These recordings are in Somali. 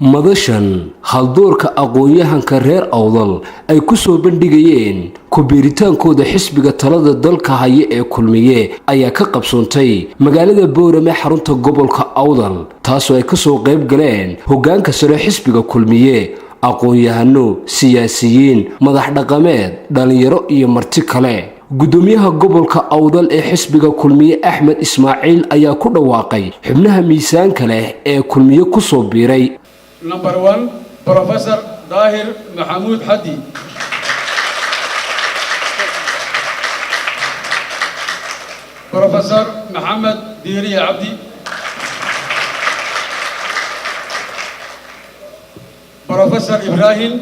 Madashan haldoorka aqoon-yahanka reer Awdal ay ku soo bandhigayeen ku-biiritaankooda xisbiga talada dalka haya ee Kulmiye ayaa ka qabsoontay magaalada Boorame, xarunta gobolka Awdal, taasoo ay kasoo qayb galeen hoggaanka sare xisbiga Kulmiye, aqoon-yahano, siyaasiyiin, madax dhaqameed, dhallinyaro iyo marti kale. Gudoomiyaha gobolka Awdal ee xisbiga Kulmiye, Axmed Ismaaciil, ayaa ku dhawaaqay xubnaha miisaanka leh ee Kulmiye kusoo biiray. Number one, Professor Daahir Maxamuud Xaddi. Professor Maxamed Diiriye Cabdi. Professor Ibraahim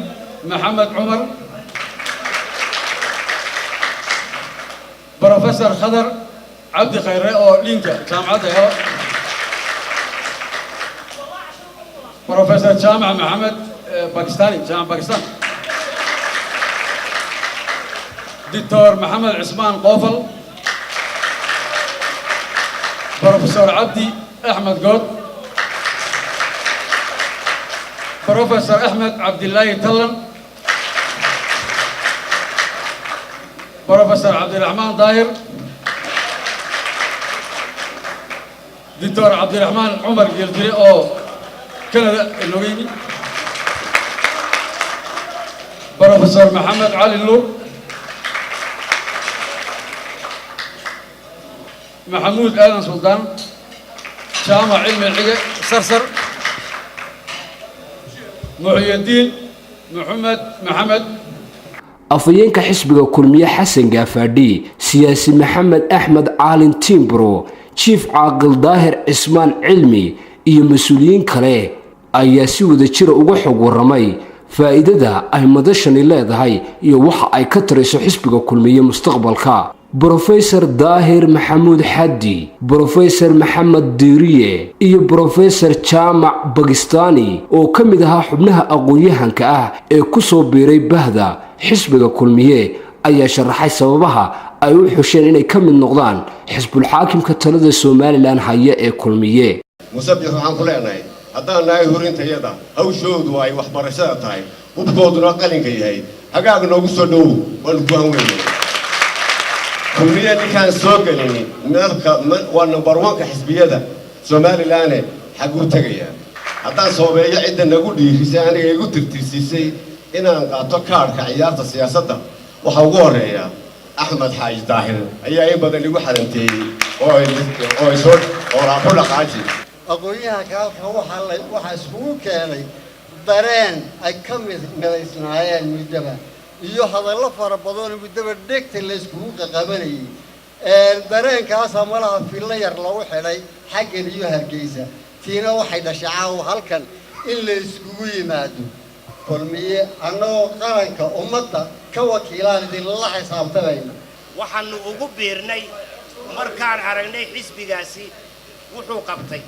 Maxamed Cumar. Professor Khadar Cabdi Khayre oo dhinka jaamacadda helo. Professor Jaamac Maxamed Bakistani, Jaamac Bakistan. Doctor Maxamed Cismaan Qoofal. Professor Cabdi Axmed Good. Professor Axmed Cabdilaahi Tallan. Professor Cabdiraxmaan Daahir. Doctor Cabdiraxmaan Cumar Geeljire oo Canada inooga yimi. Professor Maxamed Cali Nuur. Maxamuud Aadan Suldaan. Jaamac Cilmi Cige Sarsar. Muxyidiin Maxamed Maxamed. Afhayeenka xisbiga Kulmiye, Xasan Gaafaadhi, siyaasi Maxamed Axmed Caalin Tiimbro, Jiif Caaqil Daahir Cismaan Cilmi iyo mas-uuliyiin kale ayaa si wada jira uga xog warramay faa'iidada ay madashani leedahay iyo waxa ay ka tarayso xisbiga Kulmiye mustaqbalka. Brofesor Daahir Maxamuud Xaddi, Brofesor Maxamed Diiriye iyo Brofesor Jaamac Bakistani oo ka mid ahaa xubnaha aqoon-yahanka ah ee ku soo biiray bahda xisbiga Kulmiye ayaa sharaxay sababaha ay u xusheen inay ka mid noqdaan xisbulxaakimka talada Somaliland haya ee Kulmiye. Musabix, waxaan ku leenahay, haddaan nahay hurintayada hawshoodu ay waxbarashada tahay, hubkooduna qalinka yahay, hagaag noogu soo dhowow. Waanu ku hanweynay. Kulmiye ninkaan soo gelini meelka waa number one-ka xisbiyada Somaliland, xagguu tegayaa? Haddaan soobeeyo cidda nagu dhiirisay, aniga igu tirtirsiisay inaan qaato kaadhka ciyaarta siyaasadda, waxaa ugu horreeya Axmed Xaaji Daahir ayaa in badan igu xaranteeyey oo isoo ooraa ku dhaqaaji. Aqoon-yahanka halkan waxaa iskugu keenay dareen ay ka mid midaysnaayeen muddaba iyo hadallo fara badanoo muddaba dhegta la iskugu qaqabanayay. Dareenkaasaa malaha fillo yar lagu xidhay xaggan iyo Hargeysa, tiina waxay dhashay caawa halkan in la iskugu yimaado. Kulmiye annagoo qaranka ummadda ka wakiilaan idinla xisaabtamayna. Waxaanu ugu biirnay markaan aragnay xisbigaasi wuxuu qabtay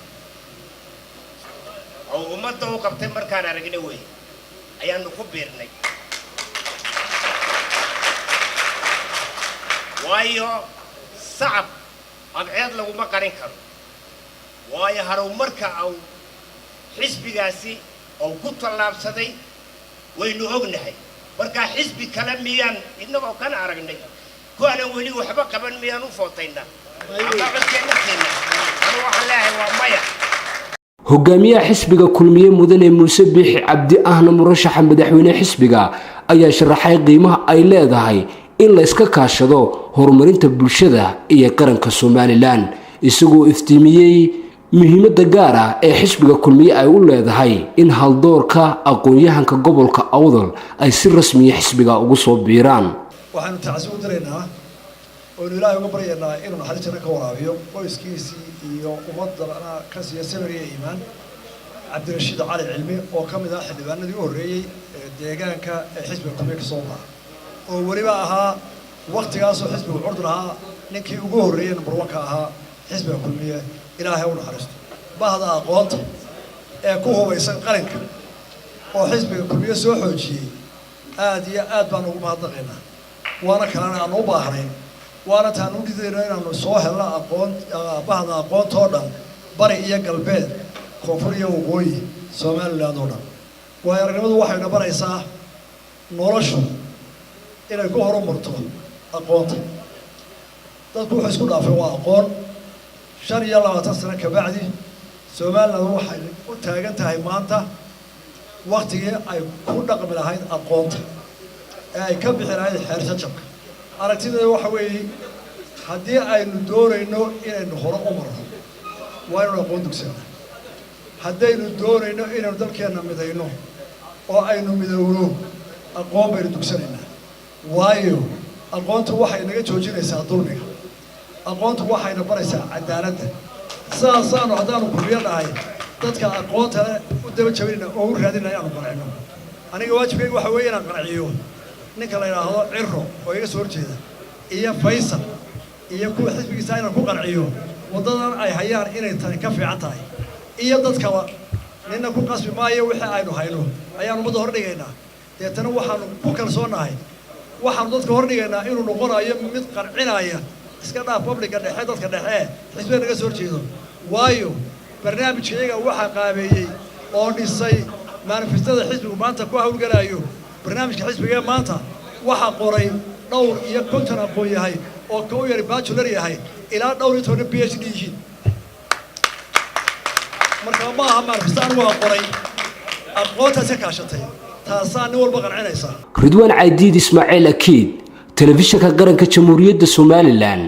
oo ummadda u qabtay. Markaan aragnay wey ayaanu ku biirnay, waayo sacab adceed laguma qarin karo, waayo harumarka au xisbigaasi ou ku tallaabsaday waynu ognahay. Markaa xisbi kale miyaan, innagoo kana aragnay kuwaanan weli waxba qaban, miyaan u footaynaa ama codkeenna siinaa? Anu waxaan leeyahay waa maya. Hogaamiyaha xisbiga Kulmiye, mudane Muuse Biixi Cabdi, ahna murashaxa madaxweyne xisbiga, ayaa sharaxay qiimaha ay leedahay in layska kaashado horumarinta bulshada iyo qaranka Somaliland, isagoo iftiimiyey muhiimadda gaar ah ee xisbiga Kulmiye ay u leedahay in haldoorka aqoon-yahanka gobolka Awdal ay si rasmiya xisbiga ugu soo biiraan. Waxaanu tacsi u diraynaa oonu Ilaahay uga baryaynaa inuu naxariis janno ka waraabiyo, qoyskiisii iyo ummadana ka siiya sabir iyo iimaan, Cabdirashiid Cali Cilmi oo ka mid ah xildhibaanadii u horreeyey ee deegaanka ee xisbiga Kulmiye ka soo baxa, oo weliba ahaa waktigaasoo xisbigu curdun ahaa ninkii ugu horreeyey, number one-ka ahaa xisbiga Kulmiye. Ilaahay u naxariisto. Bahda aqoonta ee ku hubaysan qalinka oo xisbiga Kulmiye soo xoojiyey, aad iyo aad baan ugu mahadnaqaynaa. Waana kalena aanu u baahnayn, waana taanu u dhidayno inaanu soo helno aqoon, bahda aqoontoo dhan, bari iyo galbeed, koonfur iyo waqooyi. Somaliland oo dhan. Waayo aragnimadu waxayna baraysaa noloshu inay ku horumarto aqoonta. Dadku wuxuu isku dhaafay waa aqoon. 25 sano kabacdi, Somaliland waxay u taagan tahay maanta waktigii ay ku dhaqmi lahayd aqoonta ee ay ka bixi lahayd xeerjajabka. Aragtideeda waxa weeye, haddii aynu doonayno inaynu hore u marno, waa inaynu aqoon dugsana. Haddaynu doonayno inaynu dalkeenna midayno oo aynu midowno, aqoon baynu dugsanaynaa, waayo aqoontu waxay naga joojinaysaa dulmiga, aqoontu waxayna baraysaa cadaaladda. Sidaasaanu haddaanu Kulmiyo dhahay dadka aqoonta u daba jabinayna oo u raadinaya inaanu qancino. Aniga waajibkayga waxa weeye inaan qanciyo ninka la yidhaahdo Ciro oo iga soo horjeeda iyo Faysal iyo kuwa xisbigiisa, inaan ku qanciyo waddadan ay hayaan inay tani ka fiican tahay iyo dadkaba. Nina ku qasbi maayo. Wixii aynu hayno ayaan ummadda hordhigaynaa. Deetana waxaanu ku kalsoonnahay waxaanu dadka hordhigaynaa inuu noqonayo mid qancinaya, iska dhaaf public-ga dhexe, dadka dhexe xisbiga naga soo horjeedo, waayo barnaamijka iyaga waxaa qaabeeyey oo dhisay manifestada xisbigu maanta ku hawlgalayo. Barnaamijka xisbiga ee maanta waxaa qoray dhowr iyo 50 aqoon yahay oo ka u yari bachelor yahay ilaa dhowr iyo tobanna PhD yihiin. Marka ma aha manifesto anigu waa qoray, aqoontaas ka kaashatay, taasaa nin walba qancinaysaa. Ridwaan Caydiid Ismaaciil Akiid, Telefishinka Qaranka Jamhuuriyadda Somaliland.